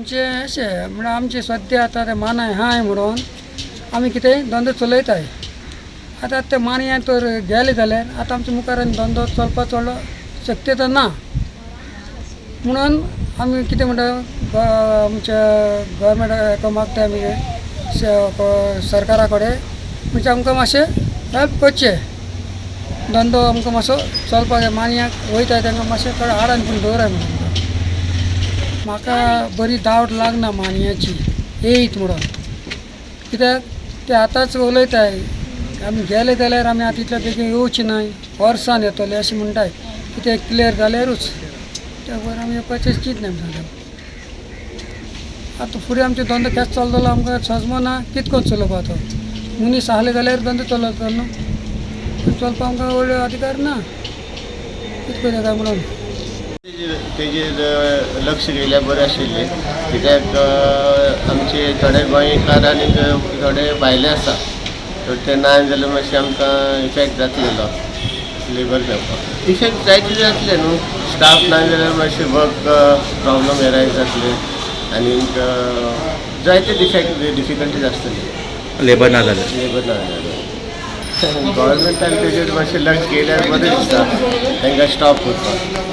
आमचें अशें म्हणल्यार आमचें सद्या आतां ते मानाय आहाय म्हणून आमी कितें धंदो चलयताय. आतां ते मानयान तर गेले जाल्यार आतां आमच्या मुखार आनी धंदो चलपाचो चड शक्यता ना. म्हणून आमी कितें म्हणटा, आमच्या गव्हर्मेंटा हेका मागता आमी, सरकारा कडेन, म्हणजे आमकां मातशें हेल्प करचें. धंदो आमकां मातसो चलपाक जाय. मानयाक वयता तांकां मातशें कडेन आडान पूण दवराय म्हणून. म्हाका बरी दावट लागना मानयाची येयत म्हणून, कित्याक ते आतांच उलयताय, आमी गेले जाल्यार आमी आतां इतल्या बेगीन येवचे न्हय, वर्सान येतले अशें म्हणटाय. कितें क्लियर जाल्यारूच, त्या बगर आमी येवपाचें चिंतनाय सांगता. आतां फुडें आमचो धंदो केसो चलतलो आमकां सजमना. कितें करून चलोवपा तो मनीस आहले जाल्यार धंदो चलयतलो न्हू, चलपाक आमकां व्हडलो अधिकार ना. कितें करया काय म्हणून. तेजेर लक्ष गेल्यार बरें आशिल्लें, कित्याक आमचे थोडे गोंयकार आनी थोडे भायले आसा, तर ते ना जाल्यार मातशें आमकां इफेक्ट जातलेलो. लेबर मेळपाक इफेक्ट जायते जातले न्हू. स्टाफ ना जाल्यार मातशें वर्क प्रॉब्लम एरायज जातले आनीक जायते डिफेक्ट डिफिकल्टीज आसतली. लेबर ना जाल्यार. लेबर ना जाल्यार गव्हर्मेंटान तेजेर मातशें लक्ष गेल्यार बरें दिसता, तांकां स्टॉप करपाक.